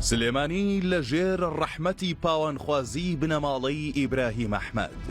سلێمانی لە ژێر ڕەحمەتی پاوانخوازیی بنەماڵەی ئیبراهیم ئەحمەد.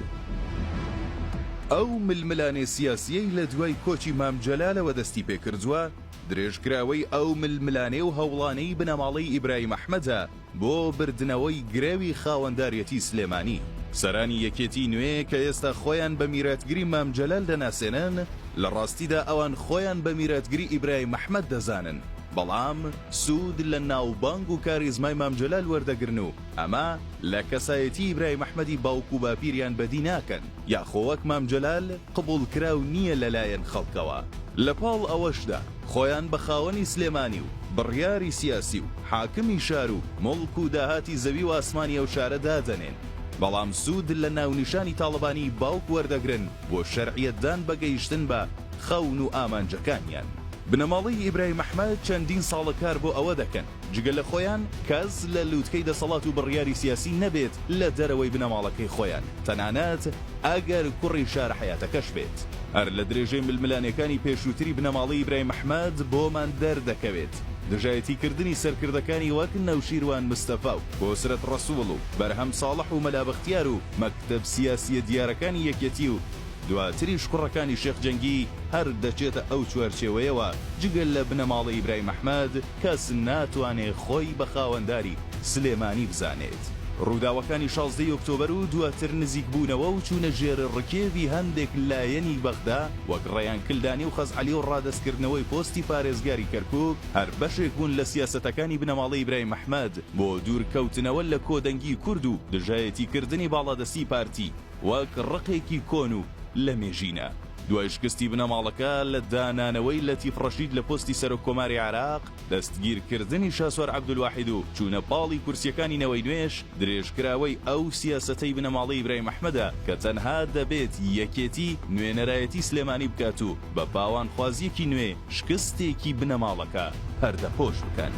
ئەو ململانێ سیاسییەی لە دوای کۆچی مام جەلالەوە دەستی پێکردووە، درێژکراوەی ئەو ململانێ و هەوڵانەی بنەماڵەی ئیبراهیم ئەحمەدە بۆ بردنەوەی گرەوی خاوەنداریەتی سلێمانی. سەرانی یەکێتی نوێ کە ئێستا خۆیان بە میراتگری مام جەلال دەناسێنن، لە ڕاستیدا ئەوان خۆیان بە میراتگری ئیبراهیم ئەحمەد دەزانن، بەڵام سوود لە ناوبانگ و کاریزمای مام جەلال وەردەگرن و ئەمە لە کەسایەتی ئیبراهیم ئەحمەدی باوک و باپیریان بەدی ناکەن، یاخۆ وەک مام جەلال قبوڵکراو نییە لەلایەن خەڵکەوە. لەپاڵ ئەوەشدا خۆیان بە خاوەنی سلێمانی و بڕیاری سیاسی و حاکمی شار و موڵک و داهاتی زەوی و ئاسمانی ئەو شارە دادەنێن، بەڵام سوود لە ناونیشانی تاڵەبانیی باوک وەردەگرن بۆ شەرعیەتدان بە گەیشتن بە خەون و ئامانجەکانیان. بنەماڵەی ئیبراهیم ئەحمەد چەندین ساڵە کار بۆ ئەوە دەکەن جگە لە خۆیان کەس لە لوتکەی دەسەڵات و بڕیاری سیاسی نەبێت لە دەرەوەی بنەماڵەکەی خۆیان، تەنانەت ئەگەر کوڕی شارە حەیاتەکەش بێت. هەر لە درێژەی ململانێکانی پێشووتری بنەماڵەی ئیبراهیم ئەحمەد بۆمان دەردەکەوێت دژایەتی کردنی سەرکردەکانی وەک نەوشیروان مستەفا و کۆسرەت ڕەسوڵ و بەرهەم ساڵح و مەلا بەختیار و مەکتەب سیاسییە دیارەکانی یەکێتی و دواتریش کوڕەکانی شێخ جەنگی هەر دەچێتە ئەو چوارچێوەیەوە جگە لە بنەماڵەی ئیبراهیم ئەحمەد کەس ناتوانێ خۆی بە خاوەنداری سلێمانی بزانێت. ڕووداوەکانی شازدەی ئۆکتۆبەر و دواتر نزیکبوونەوە و چوونە ژێر ڕکێوی هەندێک لایەنی بەغدا وەک ڕەیان کلدانی و خەزعەلی و ڕادەستکردنەوەی پۆستی پارێزگاری کەرکوک هەر بەشێک بوون لە سیاسەتەکانی بنەماڵەی ئیبراهیم ئەحمەد بۆ دوورکەوتنەوە لە کۆدەنگی کورد و دژایەتیکردنی باڵادەستی پارتی وەک ڕقێکی کۆن و لەمێژینە. دوای شکستی بنەماڵەکە لە دانانەوەی لەتیف ڕەشید لە پۆستی سەرۆک کۆماری عێراق، دەستگیرکردنی شاسوار عەبدولواحید و چوونە پاڵی کورسییەکانی نەوەی نوێش درێژکراوەی ئەو سیاسەتەی بنەماڵەی ئیبراهیم ئەحمەدە کە تەنها دەبێت یەکێتی نوێنەرایەتی سلێمانی بکات و بە پاوانخوازییەکی نوێ شکستێکی بنەماڵەکە پەردەپۆش بکەن.